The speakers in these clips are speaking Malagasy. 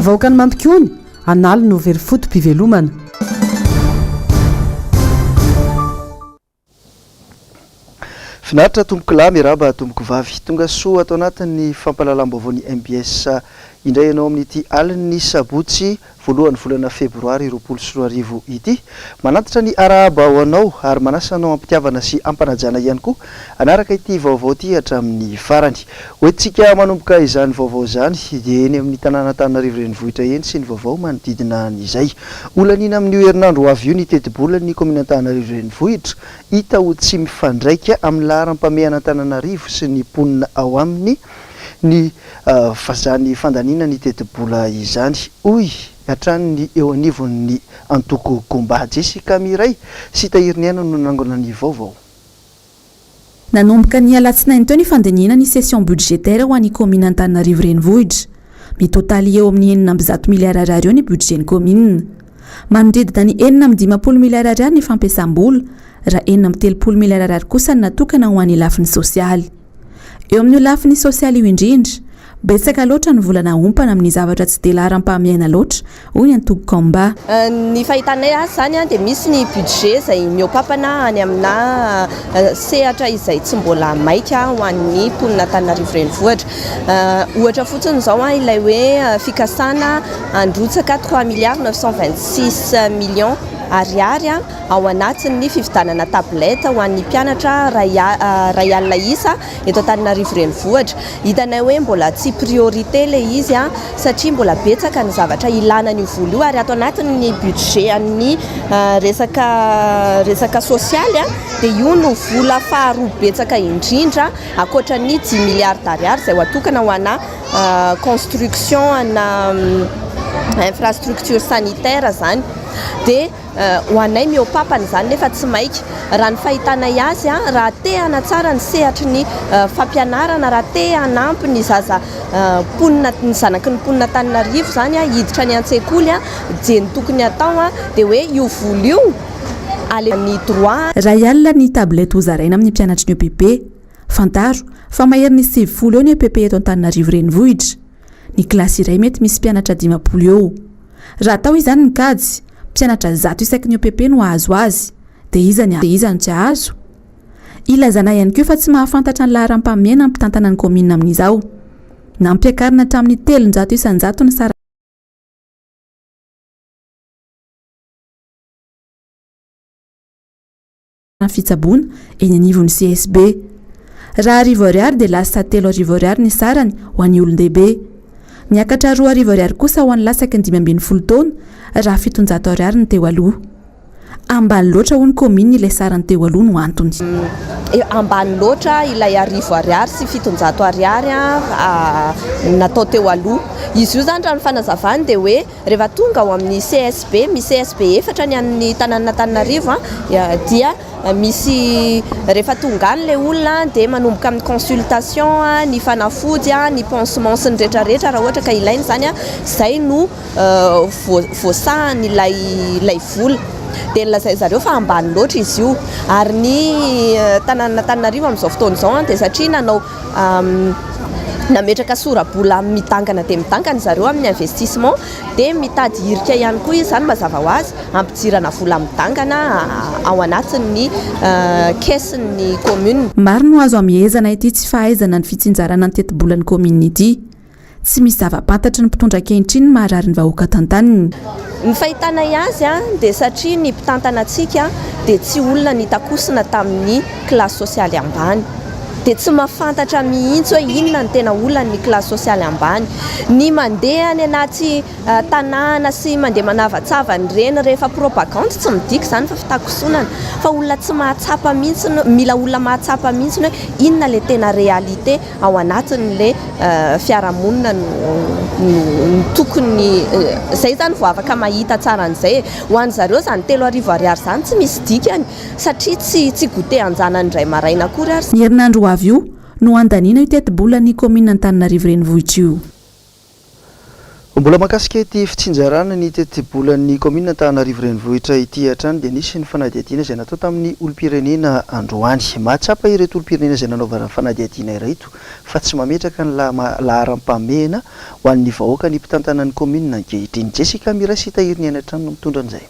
Vahoakan'i Mampikony, an'aliny no very foto-pivelomana. Finaritra tompokolahy, miarahaba tompokovavy. Tonga soa ato anatin'ny fampahalalam-baovaon'ny mbs indray ianao amin'ity alin'ny sabotsy voalohan'ny volana febroary 2020 ity. Manantitra ny arahaba ho anao ary manasa anao am-pitiavana sy am-panajana ihany koa hanaraka ity vaovao ity hatramin'ny farany. Hoentintsika manomboka izany vaovao izany dia eny amin'ny tanàn'Antananarivo renivohitra eny sy ny vaovao manodidina an'izay. Holaniana amin'io herinandro ho avy io ny tetibolan'ny kaominina Antananarivo renivohitra. Hita ho tsy mifandraika amin'ny laharam-pahamehan'Antananarivo sy ny mponina ao aminy ny izany fandaniana ny tetibola izany, hoy hatrany ny eo anivon'ny antoko Komba. Jessica Miray sy Tahiriniaina no nanangona ny vaovao. Nanomboka ny alatsinainy teo ny fandinihina ny session budgétaire ho an'ny kaominina Antananarivo Renivohitra. Mitotaly eo amin'ny 106 miliara ariary eo ny budget-n'ny kaominina. Manodidina ny 56 miliara ariary ny fampiasam-bola, raha 36 miliara ariary kosa ny natokana ho an'ny lafiny sosialy. Eo amin'io lafiny sosialy io indrindra, betsaka loatra ny vola naompana amin'ny zavatra tsy dia laharam-pahamehana loatra, hoy ny antoko Combat. Ny fahitanay azy izany dia misy ny budget izay mihoa-pampana any amina sehatra izay tsy mbola maika ho an'ny mponin'Antananarivo Renivohitra. Ohatra fotsiny izao ilay hoe fikasana handrotsaka trois milliards 926 millions ariary ao anatin'ny fividianana tablette ho an'ny mpianatra 1000 isa eto Antananarivo Renivohitra. Hitanay hoe mbola tsy priorité ilay izy satria mbola betsaka ny zavatra ilana an'io vola io ary ato anatin'ny budget an'ny resaka resaka sosialy dia io no vola faharoa betsaka indrindra ankoatra ny dix milliards d'ariary izay ho atokana ho ana construction ana infrastructure sanitaire izany dia Ho anay mihoa-papana izany nefa tsy maika. Raha ny fahitanay azy, raha te hanatsara ny sehatry ny fampianarana, raha te hanampy ny zaza mponina, ny zanaky ny mponina Antananarivo izany hiditra any an-tsekoly dia ny tokony hatao dia hoe io vola io alefa ny droit. Iray alina ny tablette hozaraina amin'ny mpianatry ny EPP. Fantaro fa maherin'ny 90 eo ny EPP eto Antananarivo Renivohitra. Ny kilasy iray mety misy mpianatra 50 eo. Raha atao izany ny kajy, mpianatra zato isaky ny EPP no hahazo azy. Dia iza ny dia iza no tsy hahazo? Ilazana ihany koa fa tsy mahafantatra ny laharam-pahamehana ny mpitantana ny kaominina amin'izao. Nampiakarina hatramin'ny 300 isan-jato ny saran'ny fitsaboana eny anivon'ny CSB. Raha arivo ariary dia lasa 3000 ariary ny sarany ho an'ny olon-dehibe. Niakatra 2000 ariary kosa ho an'ny latsaky ny 15 taona raha 700 ariary ny teo aloha. Ambany loatra hoy ny kaominina ilay sarany teo aloha no antony. Ambany loatra ilay arivo ariary sy 700 ariary natao teo aloha. Izy io izany raha ny fanazavany dia hoe Rehefa tonga ao amin'ny CSB, misy CSB efatra ny an'ny tanànan'Antananarivo dia misy rehefa tonga any ilay olona dia manomboka amin'ny consultation, ny fanafody, ny pansement sy ny rehetra rehetra raha ohatra ka ilaina izany, izay no voasahan'ilay ilay vola. Dia nolazain-dry zareo fa ambany loatra izy io. Ary ny tanànan'Antananarivo amin'izao fotoana izao dia satria nanao Nametraka sora-bola midangana dia midangana zareo amin'ny investissement dia mitady hirika ihany koa izy izany mazava ho azy hampidirana vola midangana ao anatin'ny caisse-n'ny commune. Maro no azo amehezana ity tsy fahaizana ny fitsinjarana ny tetibolan'ny kaominina ity. Tsy misy zava-pantatry ny mpitondra ankehitriny ny maharary ny vahoaka tantaniny. Ny fahitanay azy dia satria ny mpitantana antsika dia tsy olona nitakosina tamin'ny kilasy sosialy ambany. Dia tsy mahafantatra mihitsy hoe inona no tena olan'ny kilasy sosialy ambany. Ny mandeha any anaty tanàna sy mandeha manavatsava an'ireny rehefa propagandy tsy midika izany fa fitakosonana. Fa olona tsy mahatsapa mihitsy, mila olona mahatsapa mihitsy hoe inona ilay tena réalité. ao anatin'le fiarahamonina no no tokony zay zany vao afaka mahita tsara an'izay e. Ho an'ny zareo zany 3000 ariary zany tsy misy dikany satria tsy tsy goûter an-janany indray maraina akory ary. Ny herinandro ho avy io no handaniana io tetibolan'ny kaominina Antananarivo Renivohitra io. Mbola mahakasika ity fitsinjarana ny tetibolan'ny kaominina Antananarivo Renivohitra ity hatrany dia nisy ny fanadihadiana izay natao tamin'ny olom-pirenena androany. Mahatsapa ireto olom-pirenena izay nanaovana fanadihadiana ireto fa tsy mametraka ny laharam-pahamehana ho an'ny vahoaka ny mpitantana ny kaominina ankehitriny. Jessica Miray sy Tahiry Niaina hatrany no mitondra an'izay.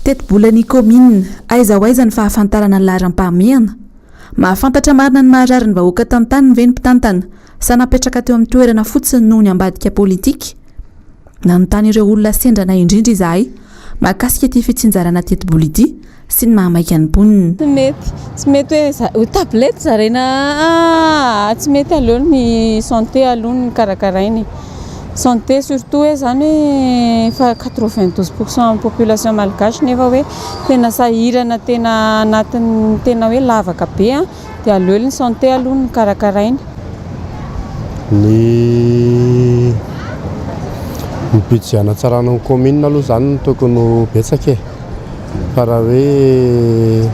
Tetibolan'ny kaominina, aiza ho aiza ny fahafantarana ny laharam-pahamehana? Mahafantatra marina ny maharary ny vahoaka tantaniny ve ny mpitantana sa napetraka teo amin'ny toerana fotsiny noho ny ambadika politika? Nanontany ireo olona sendra anay indrindra izahay mahakasika ity fitsinjarana tetibola ity sy ny mahamaika ny mponina. Tsy mety, tsy mety hoe tablette zaraina aa, tsy mety aleo ny santé aloha no karakaraina e. Santé surtout hoe zany hoe efa 92 pour cent amin'ny population malgache nefa hoe tena sahirana tena anatin'ny tena hoe lavaka be an, dia aleo ny santé aloha no karakaraina. Ny ny budget hanatsarana ny commune aloha zany no tokony ho betsaka e, fa raha hoe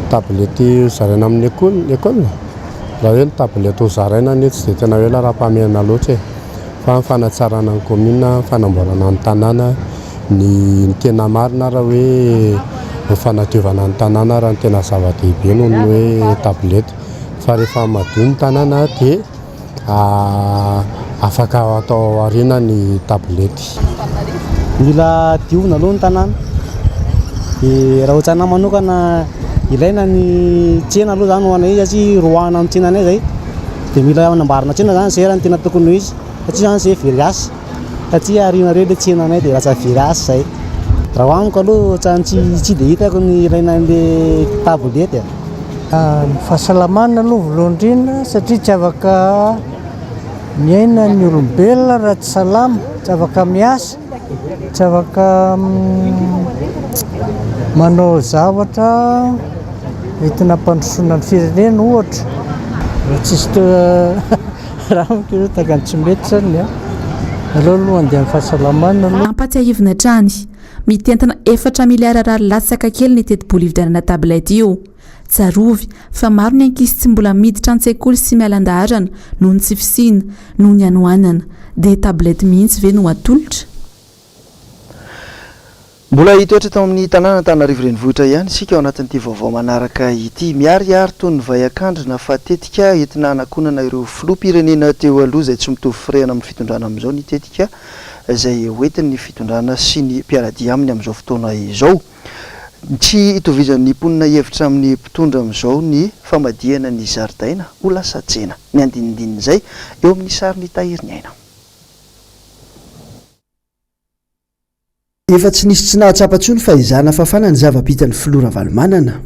tablette hozaraina amin'ny école école Raha hoe ny tablette ho zaraina anie tsy dia tena hoe laharam-pahamehana loatra e! Fa ny fanatsarana ny commune, ny fanamboarana ny tanàna, ny ny tena marina ary hoe ny fanadiovana ny tanàna ary no tena zava-dehibe noho ny hoe tablette. Fa rehefa madio ny tanàna dia Afaka atao aoriana ny tablette. Mila diovina aloha ny tanàna, dia raha ohatranà manokana ilaina ny tsena aloha zany ho anay satria roahina amin'ny tsenanay zay, dia mila anamboarana tsena zany zay raha ny tena tokony ho izy satria zany zay very asa, satria arianareo ilay tsenanay dia lasa very asa zay. Raha ho amiko aloha ohatran'ny tsy tsy dia hitako ny ilaina an'ilay tablette e. Ny fahasalamana aloha voalohany indrindra satria tsy afaka miaina ny olombelona raha tsy salama, tsy afaka miasa, tsy afaka manao zavatra entina hampandrosoana ny firenena ohatra. Raha tsisy raha amiko aloha tahaka ny tsy mety zany an, aleo aloha handeha amin'ny fahasalamana aloha. Ampatsiahivina hatrany, mitentina efatra miliara ariary latsaka kely ny tetibola hividianana tablette io. Tsarovy fa maro ny ankizy tsy mbola miditra an-tsekoly sy miala an-daharana noho ny tsy fisiana, noho ny hanoanana. Dia tablette mihitsy ve no atolotra? Mbola hitoetra tao amin'ny tanàna Antananarivo Renivohitra ihany isika ao anatin'ity vaovao manaraka ity. Miharihary toy ny vay an-kandrina fa tetika entina hanakonana ireo filoham-pirenena teo aloha izay tsy mitovy firehana amin'ny fitondrana amin'izao ny tetika izay hoentin'ny fitondrana sy ny mpiara-dia aminy amin'izao fotoana izao. Tsy itovizan'ny mponina hevitra amin'ny mpitondra amin'izao ny famadihana ny zaridaina ho lasa tsena. Ny andinindinin'izay eo amin'ny sarin'i Tahiry Ny Aina. Efa tsy nisy tsy nahatsapa intsony fa ezahana fafana ny zava-bitan'ny filoha Ravalomanana.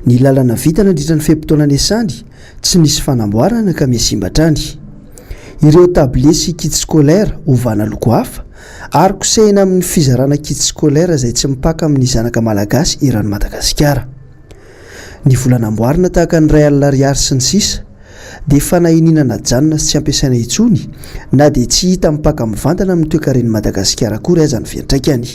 Ny lalana vita nandritra ny fe-potoana niasany, tsy nisy fanamboarana ka mihasimba hatrany. Ireo tablier sy kits scolaire ovana loko hafa ary kosehina amin'ny fizarana kits scolaire izay tsy mipaka amin'ny zanaka malagasy eran'i Madagasikara. Ny vola namboarina tahaka ny iray alina ariary sy ny sisa dia fanahiniana najanona sy tsy ampiasaina intsony na dia tsy hita mipaka mivantana amin'ny toekaren'i Madagasikara akory aza ny fiantraikany.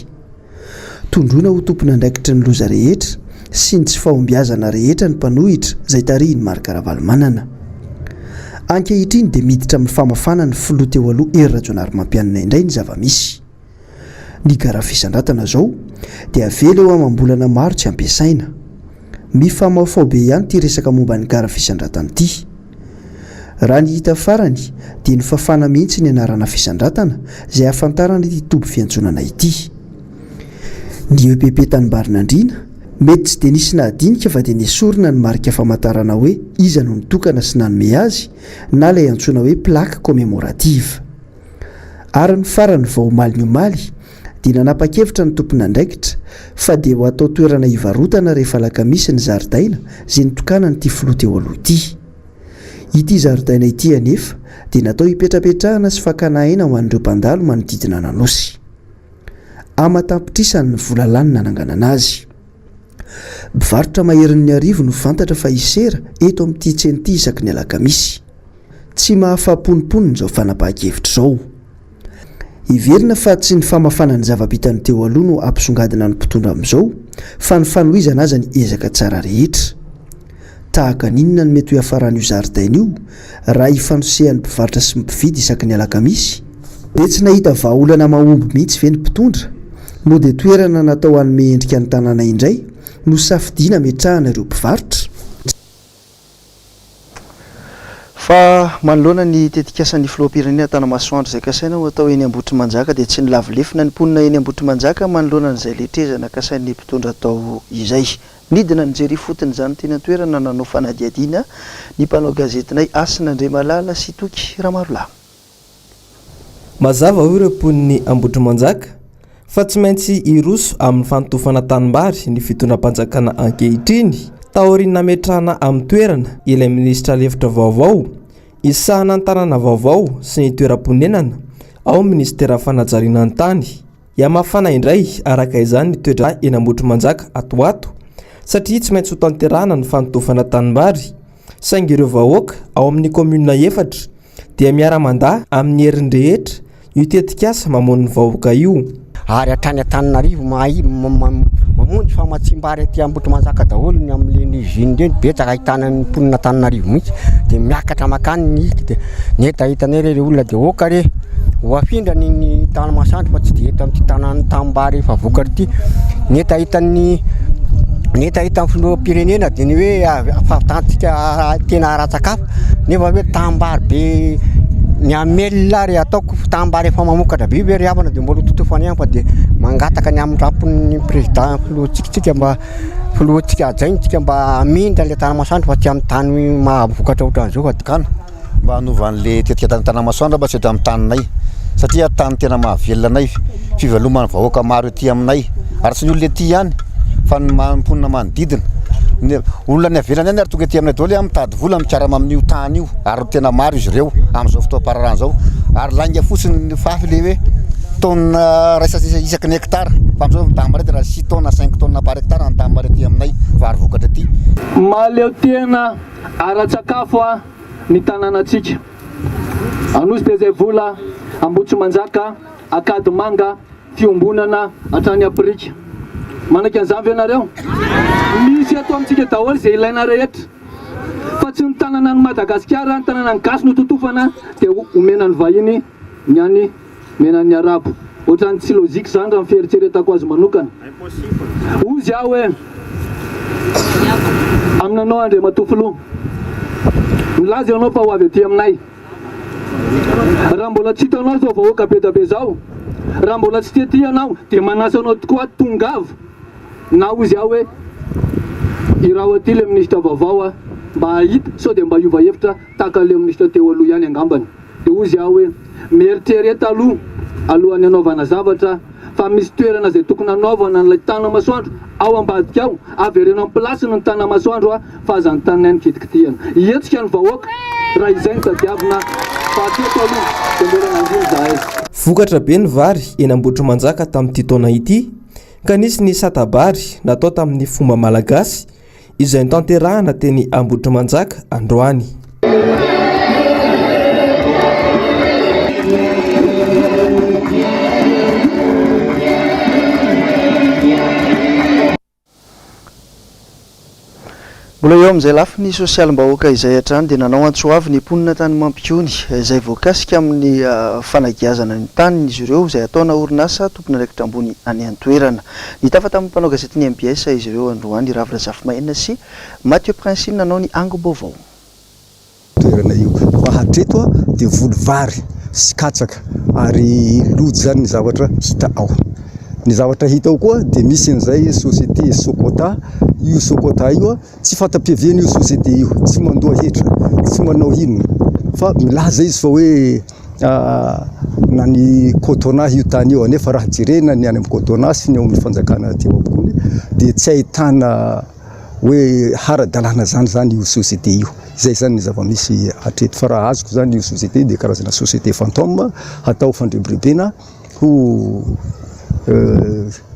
Tondroina ho tompon'andraikitry ny loza rehetra sy ny tsy fahombiazana rehetra ny mpanohitra izay tarihin'i Marc Ravalomanana. Ankehitriny dia miditra amin'ny famafana ny filoha teo aloha Hery Rajaonarimampianina indray ny zava-misy. Ny gara fisandratana izao dia avela eo amam-bolana maro tsy ampiasaina. Mifamahofaho be ihany ity resaka momba ny gara fisandratana ity. Raha ny hita farany dia nofafana mihitsy ny anarana fisandratana izay ahafantarana ity toby fiantsonana ity. Ny EPP Tanimbarinandriana, mety tsy dia nisy nahadinika fa dia nesorina ny marika famantarana hoe iza no nitokana sy nanome azy na ilay antsoina hoe plaque commémorative. Ary ny farany vao omaly ny omaly dia nanapa-kevitra ny tompon'andraikitra fa dia ho atao toerana hivarotana rehefa alakamisy ny zaridaina izay nitokanan'ity filoha teo aloha ity. Ity zaridaina ity anefa dia natao hipetrapetrahana sy fakana aina ho an'ireo mpandalo manodidina an'Anosy. Aman-tapitrisany ny vola lany nananganana azy. Mpivarotra maherin'ny arivo no fantatra fa hisera eto amin'ity tsena ity isaky ny alakamisy. Tsy mahafapo ny mponina izao fanapahan-kevitra izao. Heverina fa tsy ny famafana ny zava-bitan'ny teo aloha no hampisongadina ny mpitondra amin'izao fa ny fanohizana aza ny ezaka tsara rehetra. Tahaka ny inona no mety ho hiafaran'io zaridaina io raha hifanosehan'ny mpivarotra sy ny mpividy isaky ny alakamisy? Dia tsy nahita vahaolana mahomby mihitsy ve ny mpitondra? Moa dia toerana natao hanome endrika ny tanàna indray no safidiana hametrahana ireo mpivarotra? Fa manoloana ny tetikasan'ny filoham-pirenena Tanamasoandro izay kasaina ho atao eny Ambohitrimanjaka dia tsy nilavo lefona ny mponina eny Ambohitrimanjaka manoloana an'izay letrezana kasain'ny mpitondra atao izay. Nidina nijery ifotony izany teny an-toerana nanao fanadihadiana ny mpanao gazetinay Hasina Andriamalala sy Toky Ramarolahy. Mazava hoy ireo mponin'i Ambohitrimanjaka fa tsy maintsy hiroso amin'ny fanotofana tanimbary ny fitondram-panjakana ankehitriny taorian'ny nametrahana amin'ny toerana ilay minisitra lefitra vaovao hisahana ny tanàna vaovao sy ny toeram-ponenana ao amin'ny minisiteran'ny fanajariana ny tany. Hihamafana indray araka izany ny toe-draharaha eny Ambohitrimanjaka ato ho ato satria tsy maintsy hotanterahana ny fanotofana tanimbary saingy ireo vahoaka ao amin'ny kaominina efatra dia miara-mandà amin'ny heriny rehetra io tetikasa mamono ny vahoaka io. Ary hatrany Antananarivo mahay mamonjy famatsiam-bary aty Ambohitrimanjaka daholo ny amin'ireny usine ireny, betsaka ahitana ny mponina Antananarivo mihitsy dia miakatra mankany ny dia ny hetahetanay re ry olona dia aoka re ho afindra ny ny tany masoandro fa tsy dia eto amin'ity tanàn'ny tanimbary efa vokatra ity. Ny hetahetan'ny ny hetahetan'ny filoham-pirenena dia ny hoe fahavitantsika tena ara-tsakafo nefa hoe tanimbary be ny hamelona ary ataoko tanimbary efa mamokatra be ve ry havana dia mbola ho totofana ihany fa dia mangataka ny hamindram-pon'ny président filohantsika tsika mba filohantsika hajaina tsika mba hamindra ilay tany masoandro fa tsy amin'ny tany mahavokatra ohatran'izao fa Kana mba hanova an'le tetik'ady Tanamasoandro mba tsy eto amin'ny taninay satria tany tena mahavelona anay, fiveloman'ny vahoaka maro ety aminay ary tsy ny olona ety ihany fa ny mponina manodidina. Ny olona any ivelany any ary tonga ety aminay daholo mitady vola mikarama amin'io tany io ary tena maro izy ireo amin'izao fotoam-pararano izao ary lainga fotsiny ny fafy le hoe taonina raisa isaky ny hectare fa amin'izao tanimbary dia raha six tonnes cinq tonnes par hectare ny tanimbary aty aminay vary vokatra aty. Mahaleo tena ara-tsakafo ny tanànantsika. Anosy Bezaivola, Ambohitrimanjaka, Ankadimanga, Fiombonana, hatrany Afrika. Manaiky an'izany ve nareo? Misy eto amintsika daholo izay ilaina rehetra. Fa tsy ny tanànan'i Madagasikara, ny tanànan'ny gasy no totofana dia omena ny vahiny ny any Omena ny arabo. Ohatran'ny tsy logique izany raha ny fieritreretako azy manokana. Hozy aho hoe, Aminanao Andriamatoa Filoha, milaza ianao fa ho avy aty aminay. Raha mbola tsy hitanao izao vahoaka be dia be izao, raha mbola tsy tety ianao dia manasa anao tokoa aho tongava. Na hozy aho hoe, iraho aty ilay minisitra vaovao aho mba hahita sao dia mba hiova hevitra tahaka an'ilay minisitra teo aloha ihany angambany. Dia hozy aho hoe, Mieritrereta aloha alohan'ny hanaovana zavatra fa misy toerana izay tokony hanaovana an'ilay tanamasoandro ao ambadika ao, avereno amin'ny place-ny ny tanamasoandro a, fa aza ny taninay no kitikitihana. Hihetsika ny vahoaka raha izay no tadiavina fa hatreto aloha dia mbola nangina izahay. Vokatra be ny vary eny Ambohitrimanjaka tamin'ity taona ity ka nisy ny sata-bary natao tamin'ny fomba malagasy izay notanterahana teny Ambohitrimanjaka androany. Mbola eo amin'izay lafiny sosialim-bahoaka izay hatrany dia nanao antso avo ny mponina tany Mampikony izay voakasika amin'ny fanagiazana ny taniny izy ireo izay ataona orinasa tompon'andraikitra ambony any an-toerana. Nitafa tamin'ny mpanao gazetin'ny mbs izy ireo androany, Ravo Razafimahenina sy Mathieu Princine nanao ny angom-baovao. Toerana io fa hatreto dia voly vary sy katsaka ary lojy izany ny zavatra hita ao. Ny zavatra hita ao koa dia misy an'izay société Socota, io Socota io tsy fanta-piaviana io société io, tsy mandoa hetra, tsy manao inona fa milaza izy fa hoe na ny Cotona io tany io, nefa raha jerena ny any amin'ny Cotona sy ny ao amin'ny fanjakana aty ambony dia tsy ahitana hoe ara-dalàna zany zany io société io, izay zany ny zava-misy hatreto fa raha azoko zany io société io dia karazana société fantôme hatao fandrebirebena ho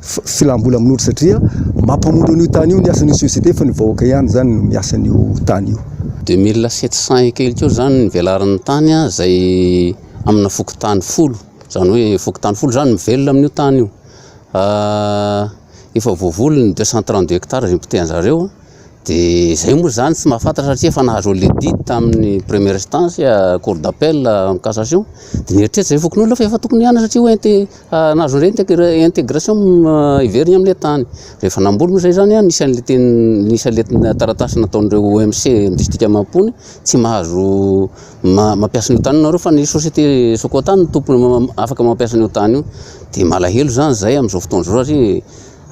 filam-bola amin'olo satria mampamondro an'io tany io ny asan'io société fa ny vahoaka ihany zany no miasa an'io tany io. 2700 et quelque eo zany ny velaran'ny tany izay amina fokontany folo, izany hoe fokontany folo zany mivelona amin'io tany io. Efa voavoly ny 232 hectares izay nopotehan-zareo. Dia izay moa izany tsy mahafantatra satria efa nahazo an'ilay didy tamin'ny première instance, cour d'appel, cassation. Dia nieritreritra izay fokonolona fa efa tokony hianatra satria hoe inte- nahazo an'ilay intégration hiverina amin'ilay tany. Rehefa namboly moa izay izany an, nisy an'ilay teny, nisy an'ilay taratasy nataon'ireo OMC amin'ny distrika Mampony, tsy mahazo mampiasa an'io tany io nareo fa ny société Socotany no tompony afaka mampiasa an'io tany io. Dia malahelo izany izahay amin'izao fotoana izao satria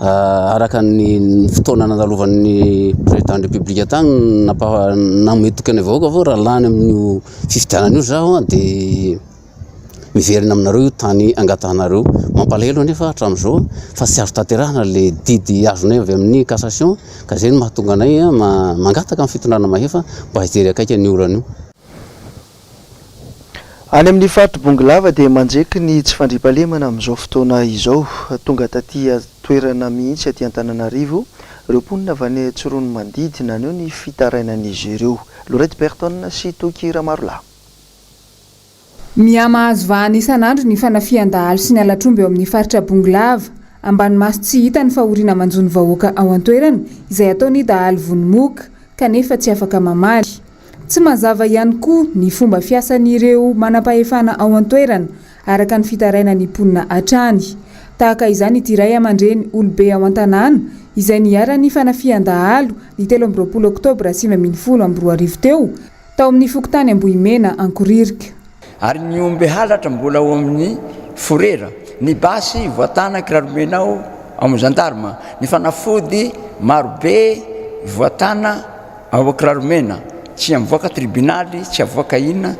araka ny fotoana nandalovan'ny président ny république tany nampa- nanome toky anay vahoaka fa raha lany amin'io fifidianana io zaho dia miverina aminareo io tany angatahanareo. Mampalahelo anefa hatramin'izao fa tsy azo tanterahina le didy azonay avy amin'ny cassation ka zay no mahatonga anay mangataka amin'ny fitondrana mahefa mba hijery akaiky an'io olana io. Any amin'ny faritr'i Bongolava dia manjeky ny tsy fandriampahalemana amin'izao fotoana izao. Tonga taty an-toerana mihitsy aty Antananarivo ireo mponina avy any Tsiroanomandidy naneho ny fitarainan'izy ireo. Lorette Berton sy Toky Ramarolahy. Mihamahazo vahana isan'andro ny fanafihan-dahalo sy ny halatr'omby eo amin'ny faritra Bongolava. Ambany maso tsy hita ny fahoriana manjo ny vahoaka ao an-toerana izay ataon'ny dahalo vonomoka kanefa tsy afaka mamaly. Tsy mazava ihany koa ny fomba fiasan'ireo manampahefana ao an-toerana araka ny fitarainan'ny mponina hatrany. Tahaka izany ity ray aman-dreny olobe ao an-tanàna izay niharan'ny fanafihan-dahalo ny 23 oktobra 2019 teo Tao amin'ny fokontany Ambohimena Ankoririka. Ary ny omby halatra mbola ao amin'ny forera, ny basy voatana kiraromena ao amin'ny zandarma, ny fanafody marobe voatana ao Kiraromena, tsy avoaka tribonaly, tsy avoaka inona,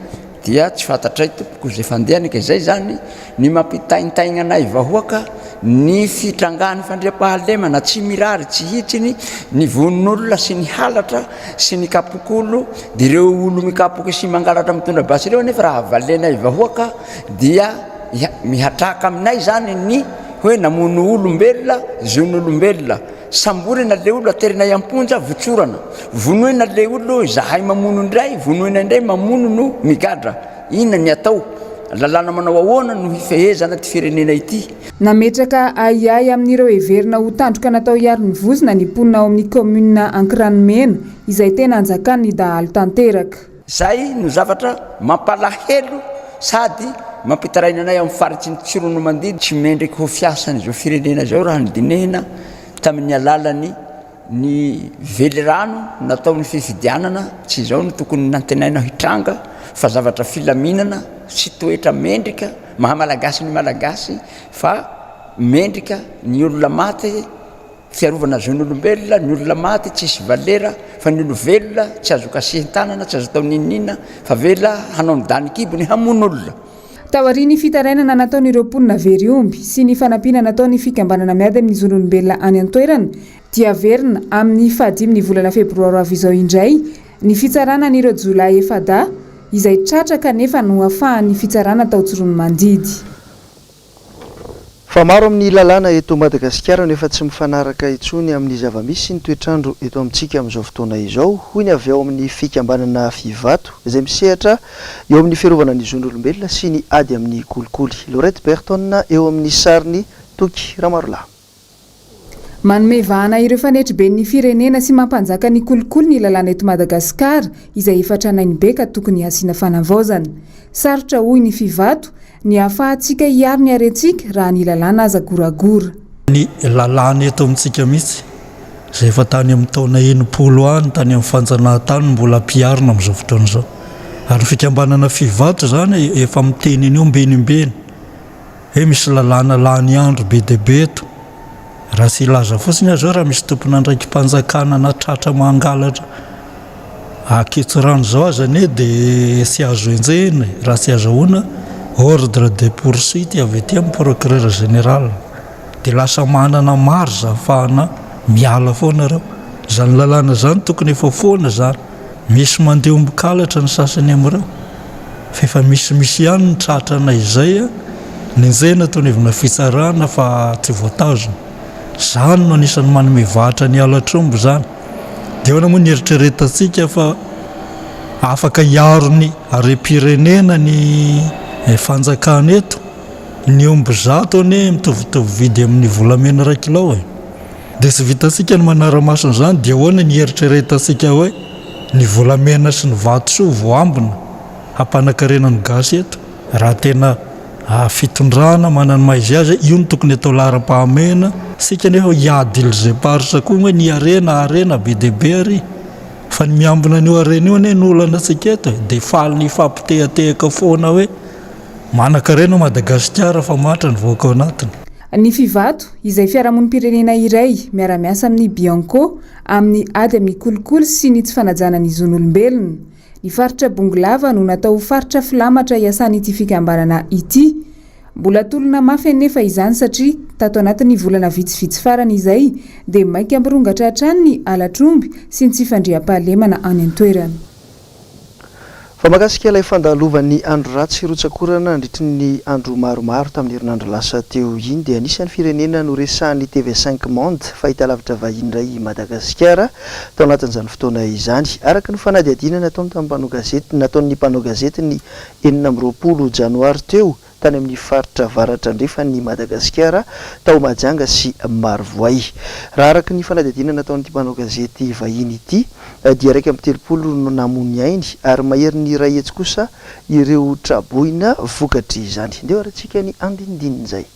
dia tsy fantatray tompoko izay fandehany ka izay izany ny mampitaintaigna anay vahoaka ny fitrangan'ny fandriampahalemana tsy mirary tsy hitsiny ny vonon'olona sy ny halatra sy ny kapok'olo dia ireo olo mikapoka sy mangalatra mitondra basy ireo anefa raha valenay vahoaka dia mihatraka aminay zany ny hoe namono olombelona zon'olombelona samborina le olo aterinay am-ponja votsorana vonoina le olo zahay mamono indray vonoina indray mamono no migadra Inona ny atao? Lalàna manao ahoana no hifehezana ity firenena ity? Nametraka ahiahy amin'ireo heverina ho tandroka natao hiaro ny vozona ny mponina ao amin'ny kaominina Ankiranomena, izay tena anjakan'ny dahalo tanteraka. Izay no zavatra mampalahelo sady mampitaraina anay amin'ny faritry ny Tsiroanomandidy. Tsy mendrika ho fiasan'izao firenena izao raha ny dinihina tamin'ny alalan'ny Ny velirano natao ny fifidianana tsy izao no tokony nantenaina hitranga fa zavatra filaminana sy toetra mendrika maha malagasy ny malagasy fa mendrika ny olona maty fiarovana zon'olombelona ny olona maty tsisy valera fa ny olo velona tsy azo kasihin-tanana tsy azo atao n'inon'inona fa vela hanao ny dany kibony hamono olona. Taorian'ny fitarainana nataon'ireo mponina very omby sy ny fanampiana nataon'ny fikambanana miady amin'ny zon'olombelona any an-toerana dia haverina amin'ny fahadimin'ny volana febroary ho avy izao indray ny fitsarana an'ireo jiolahy efa-dahy izay tratra kanefa nohafahan'ny fitsarana tao Tsiroanomandidy. Fa maro amin'ny lalàna eto Madagasikara no efa tsy mifanaraka intsony amin'ny zava-misy sy ny toetr'andro eto amintsika amin'izao fotoana izao, hoy ny avy ao amin'ny fikambanana Fivato, izay misehatra eo amin'ny fiarovana ny zon'olombelona sy ny ady amin'ny kolikoly. Laurette Berton eo amin'ny sarin'i Toky Ramarolahy. Manome vahana ireo fanetriben'ny firenena sy mampanjaka ny kolikoly ny lalàna eto Madagasikara izay efa tranainy be ka tokony hasiana fanavaozana. Sarotra hoy ny Fivato ny hahafahantsika hiaro ny harentsika raha ny lalàna aza goragora. Ny lalàna eto amintsika mihitsy izay efa tany amin'ny taona 60 any tany amin'ny fanjanahantany no mbola ampiharina amin'izao fotoana izao. Ary ny fikambanana Fivato izany efa miteny an'io mbeny mbeny. Hoe misy lalàna lany andro be dia be eto. Raha tsy hilaza fotsiny aho izao raha misy tompon'andraiki-panjakana na tratra mangalatra ankitsirano izao aza anie dia tsy azo enjehina e, raha tsy azahoana ordre de poursuite avy aty amin'ny procureur général. Dia lasa manana marge ahafahana miala foana ireo. Izany lalàna izany tokony efa foana izany. Misy mandeha omby kalatra ny sasany amin'ireo. Fa efa misimisy ihany ny tratrana izay nenjehina teo anivona fitsarana fa tsy voatazona. Izany no anisan'ny manome vahatra ny halatr'omby izany. Dia ahoana moa ny eritreretantsika fa afaka hiaro ny harem-pirenena ny fanjakana eto? Ny omby zato anie mitovitovy vidy amin'ny volamena iray kilao e. Dia tsy vitantsika ny manara-maso an'izany dia ahoana ny hieritreretantsika hoe ny volamena sy ny vatosoa voambina hampanakarena ny gasy eto? Raha tena fitondrana manana ny maha izy azy, io no tokony atao laharam-pahamehana. Isika nefa hiady îles éparses koa hoe ny harena, harena be dia be ary. Fa ny miambina an'io harena io anie no olana antsika eto e. Dia faly ny hifampitehatehaka foana hoe manan-karena Madagasikara fa mahantra ny vahoaka ao anatiny. Ny Fivato, izay fiarahamonim-pirenena iray miara-miasa amin'ny Bianco amin'ny ady amin'ny kolikoly sy ny tsy fanajana ny zon'olombelona. Ny faritra Bongolava no natao ho faritra filamatra iasan'ity fikambanana ity. Mbola tolona mafy anefa izany satria tato anatin'ny volana vitsivitsy farany izay dia mainka mirongatra hatrany ny halatr'omby sy ny tsy fandriampahalemana any an-toerana. Fa mahakasika ilay fandalovan'ny andro ratsy rotsak'orana nandritry ny andro maromaro tamin'ny herinandro lasa teo iny dia anisan'ny firenena noresahan'ny TV Cinq Monde, fahitalavitra vahiny iray i Madagasikara tao anatin'izany fotoana izany. Araka ny fanadihadiana nataony tamin'ny mpanao gazety nataon'ny mpanao gazety ny 26 janoary teo tany amin'ny faritra avaratra andrefan'i Madagasikara, tao Mahajanga sy Marovoay. Raha araka ny fanadihadiana nataon'ity mpanao gazety vahiny ity dia 31 no namoy ny ainy ary maherin'ny 100 kosa ireo traboina vokatr'izany. Ndeha ho arahintsika ny andinindinin'izay.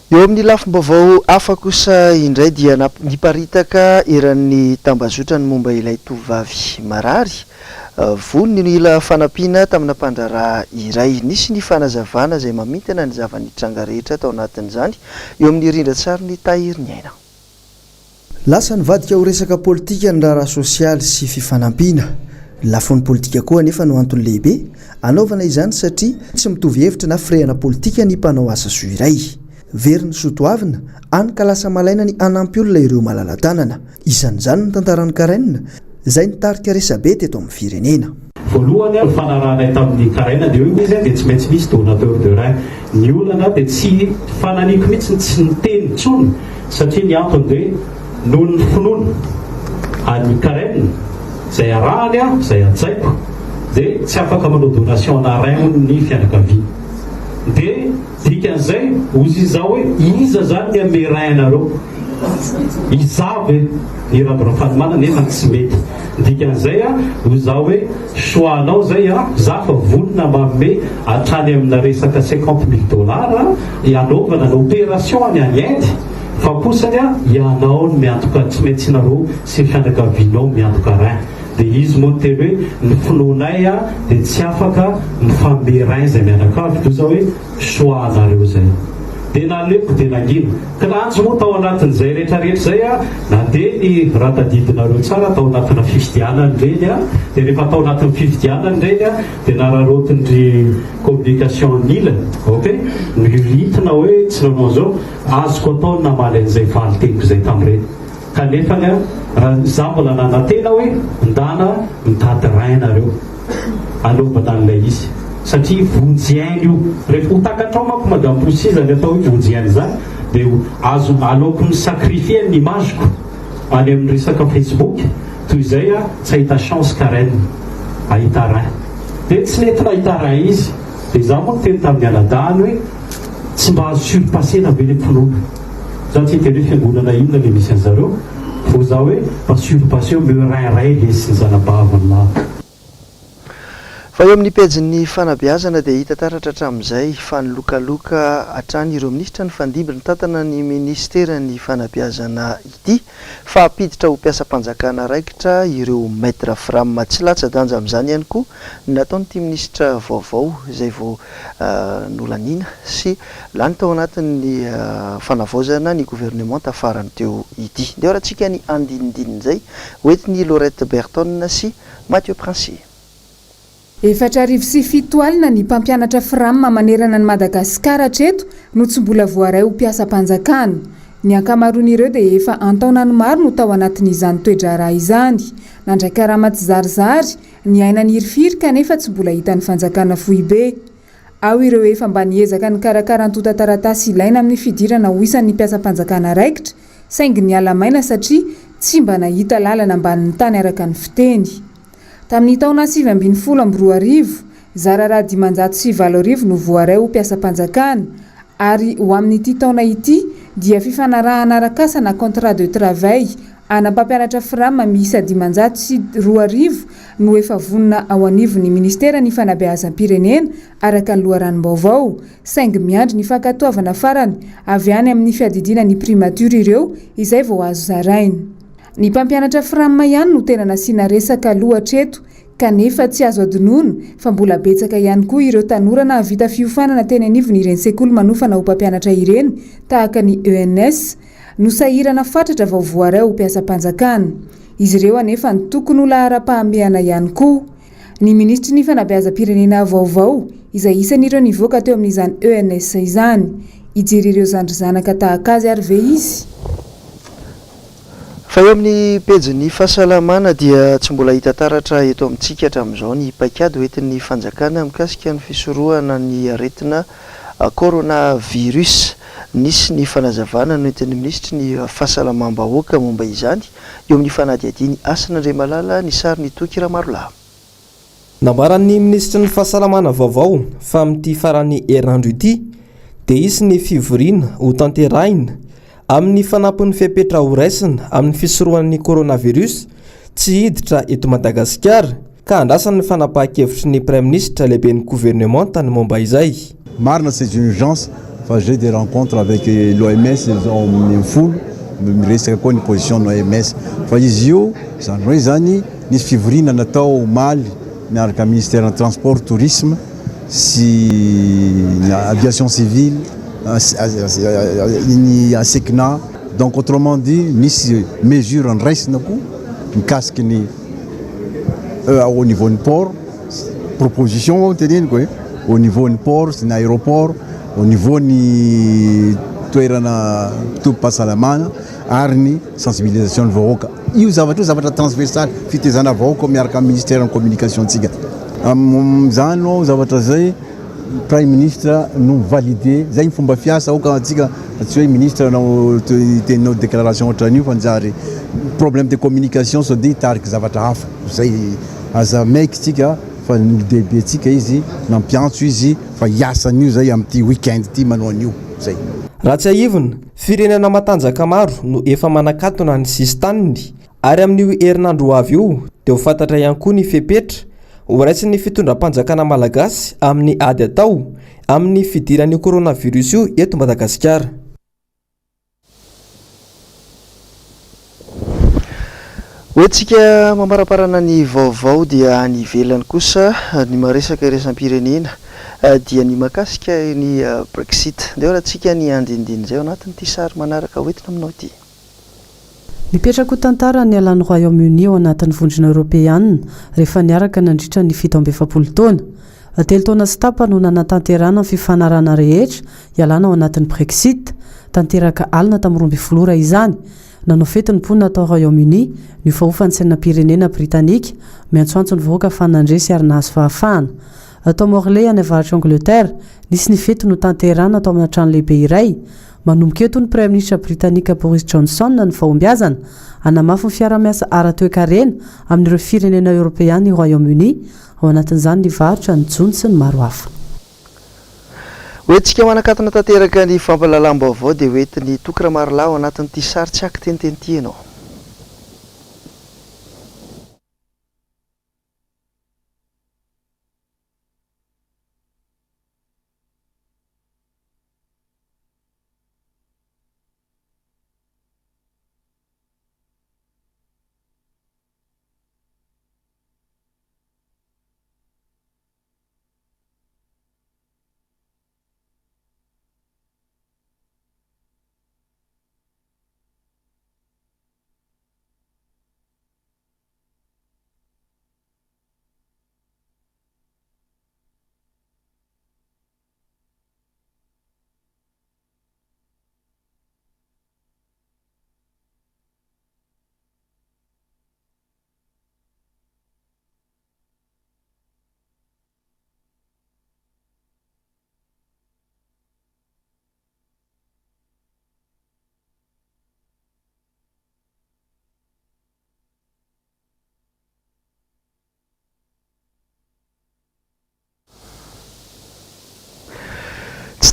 Eo amin'ny lafim-baovao hafa kosa indray dia niparitaka eran'ny tambazotra ny momba ilay tovovavy marary voa nila fanampiana tamina mpandraharaha iray. Nisy ny fanazavana izay mamintina ny zava-nitranga rehetra tao anatin'izany eo amin'ny rindran-tsarin'ny Tahiriniaina. Lasa nivadika ho resaka politika ny raharaha sosialy sy fifanampiana. Ny lafiny politika koa anefa no antony lehibe anaovana izany satria tsy mitovy hevitra na firehana politika ny mpanao asa soa iray. Very ny soa toavina, hany ka lasa malaina ny hanampy olona ireo malala-tanana. Isan'izany ny tantaran'i Karen, izay nitarika resabe teto amin'ny firenena. Voalohany ny fanarahanay tamin'ny Karen dia hoe izy dia tsy maintsy misy donateur de rein. Ny olana dia tsy fananiko mihitsy ny tsy niteny intsony satria ny antony dia noho ny finoana an'i Karen izay arahany aho, izay hajaiko dia tsy afaka manao donation ana rein hono ny fianakaviany. Dia dikan'izay hozy izaho hoe iza izany ny hanome rein anareo? Izaho ve? Ny Raby Rafalimanana nefa tsy mety. Ny dikan'izay a, hoy izaho hoe choix anao izay a, za fa vonona manome hatrany amina resaka 50 mille dollars hanaovana ny opération any any Inde fa kosany a, ianao no miantoka, tsy maintsy nareo sy ny fianakavianao miantoka rein. Dia izy moa niteny hoe ny finoanay a dia tsy afaka mifanome rein izay mianakavy, toy izao hoe Choix anareo zay. Dia naleoko dia nangina. Kinanjo moa tao anatin'izay rehetra rehetra izay a, nandeha ny raha tadidinareo tsara tao anatina fifidianana ireny a, dia rehefa tao anatin'ny fifidianana ireny a, dia nararaotin-dry communication ny ilany, ok, ny rythme hoe tsy nanao an'izao, azoko atao ny namaly an'izay valin-teniko izay tamin'ireny. Kanefany a, raha izaho mbola nanantena hoe ndana mitady rein nareo anaovana an'ilay izy satria vonjy aina io. Rehefa ho takatrao manko madame Poussy izany atao hoe vonjy aina izany dia ho azo aleoko mi-sacrifier ny image-ko any amin'ny resaka facebook toy izay aho tsy hahita chance Karen hahita rein. Dia tsy nety nahita rein izy. Dia izaho moa niteny tamin'ny anadahiny hoe tsy mba azo surpasser-na ve ilay finoana. Za tsy hiteny hoe fiangonana inona le misy anzareo vao za hoe mba surpasseo meo ray ray lesy ny zanabaviny lahy. Fa eo amin'ny pejin'ny fanabeazana dia hita taratra hatramin'izay fa nilokaloka hatrany ireo minisitra nifandimby nitantana ny minisiteran'ny fanabeazana ity fa hampiditra ho mpiasam-panjakana raikitra ireo Maître Fram. Tsy latsa-danja amin'izany ihany koa ny nataon'ity minisitra vaovao izay vao nolaniana sy lany tao anatin'ny fanavaozana ny governemanta farany teo ity. Ndeha horatsika ny andinindinin'izay hoentin'i Laurette Berton sy Mathieu Princier. 7007 ny mpampianatra Fram manerana an'i Madagasikara hatreto no tsy mbola voaray ho mpiasam-panjakana. Ny ankamaroan'ireo dia efa an-taonany maro no tao anatin'izany toe-draharaha izany. Nandray karama tsizarizary, niaina nirifiry kanefa tsy mbola hitan'ny fanjakana foibe. Ao ireo efa mba niezaka nikarakara antontan-taratasy ilaina amin'ny fidirana ho isan'ny mpiasam-panjakana raikitra, saingy niala maina satria tsy mba nahita lalana ambanin'ny tany araka ny fiteny. Tamin'ny taona 2019, zara raha 8500 no voaray ho mpiasam-panjakana, ary ho amin'ity taona ity dia fifanarahana arak'asa na contrat de travail ana mpampianatra Fram miisa 2500 no efa vonona ao anivon'ny minisiteran'ny fanabeazam-pirenena araka ny loharanom-baovao, saingy miandry ny fankatoavana farany avy any amin'ny fiadidiana ny primature ireo izay vao azo zaraina. Ny mpampianatra Fram ihany no tena nasiana resaka aloha hatreto kanefa tsy azo adinoina fa mbola betsaka ihany koa ireo tanora nahavita fiofanana teny anivon'ireny sekoly manofana ho mpampianatra ireny tahaka ny ENS no sahirana fatratra vao voaray ho mpiasam-panjakana. Izy ireo anefa no tokony ho laharam-pahamehana ihany koa. Ny minisitry ny fanabeazam-pirenena vaovao izay isan'ireo nivoaka teo amin'izany ENS izany. Hijery ireo zandry zanaka tahaka azy ary ve izy? Fa eo amin'ny pejin'ny fahasalamana dia tsy mbola hita taratra eto amintsika hatramin'izao ny paikady hoentin'ny fanjakana mikasika ny fisorohana ny aretina coronavirus. Nisy ny fanazavana noentin'ny minisitry ny fahasalamam-bahoaka momba izany eo amin'ny fanadihadian'i Hasina Andriamalala ny sarin'i Toky Ramarolahy. Nambaran'ny minisitry ny fahasalamana vaovao fa amin'ity faran'ny herinandro ity dia hisy ny fivoriana hotanterahina amin'ny fanampin'ny fepetra horaisina amin'ny fisorohana ny coronavirus tsy hiditra eto Madagasikara ka andrasana ny fanapahan-kevitry ny praiminisitra lehiben'ny governemanta ny momba izay. Marina c'est une urgence fa j'ai des rencontres avec l'OMS izao amin'ny folo miresaka koa ny position ny OMS fa izy io izany hoe izany nisy fivoriana natao omaly miaraka amin'ny ministère ny transport tourisme sy ny aviation civile ny ASECNA donc autrement dit misy mesure nraisina koa mikasiky ny au niveau ny port proposition ao teneniko e au niveau ny port sy ny aéroport au niveau ny toerana tobim-pahasalamana ary ny sensibilisation ny vahoaka io zavatra io zavatra transversal fitezana vahoaka miaraka amin'ny ministère ny communication tsika amin'izany ao zavatra zay Prime ministre no validé zay ny fomba fiasa aoka antsika tsy hoe ministre nao teninao déclaration ohatran'io fa njary problème de communication sao dia hitariky zavatra hafa zay aza maiky tsika fa ny olo-dehibe tsika izy nampiantso izy fa hiasa an'io zay amin'ity week-end ity manao an'io zay. Raha tsiahivina, firenena matanjaka maro no efa manakatona ny sisin-taniny Ary amin'io herinandro ho avy io dia ho fantatra ihany koa ny fepetra horaisin'ny fitondram-panjakana malagasy amin'ny ady atao amin'ny fidiran'io coronavirus io eto Madagasikara. Hoentintsika mamaraparana ny vaovao dia any ivelany kosa ny maresaka iraisam-pirenena dia ny mahakasika ny Brexit. Ndeha horahantsika ny andinindin'izay ao anatin'ity sary manaraka hoentina aminao ity. Mipetraka ho tantara ny nialan'ny Royaume-Uni ao anatin'ny Vondrona Eoropeana rehefa niaraka nandritra ny 47 taona. Telo taona sy tapany no nanatanterahana ny fifanarahana rehetra hialana ao anatin'ny Brexit. Tanteraka alina tamin'ny 12 ora izany. Nanao fety ny mponina tao Royaume-Uni, nihofahofa ny sainam-pirenena Britanika, miantsoantso ny vahoaka fa nandresy ary nahazo fahafahana. Tao Morley any avaratr'i Angleterre, nisy ny fety notanterahana tao amina trano lehibe iray. Manomboka eto ny Praiminisitra Britanika Boris Johnson ny fahombiazana hanamafy ny fiarahamiasa ara-toekarena amin'ireo firenena Eoropeana i Royaume-Uni, ao anatin'izany ny varotra, ny jono sy ny maro hafa. Hoentintsika manakatona tanteraka ny fampahalalam-baovao dia hoentin'i Toky Ramarolahy ao anatin'ity sary tsy ankiteniteny ity ianao.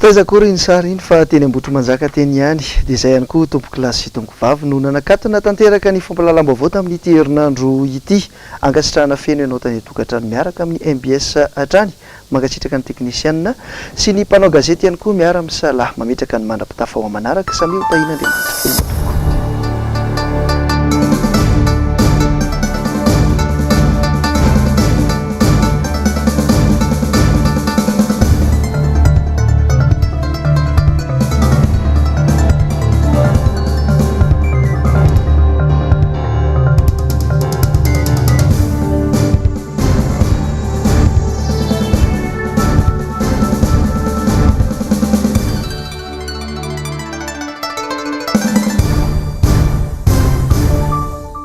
Tsy taiza akory iny sary iny fa teny Ambohitrimanjaka teny ihany. Dia izay ihany koa tompokolahy sy tompokovavy no nanakatona tanteraka ny fampahalalam-baovao tamin'ity herinandro ity. Ankasitrahana feno ianao tany an-tokantrano miaraka amin'ny mbs hatrany. Mankasitraka ny teknisianina sy ny mpanao gazety ihany koa miara-misalahy. Mametraka ny mandra-pitafa ho amanaraka. Samia ho tahian'Andriamanitra. Veloma tompoko.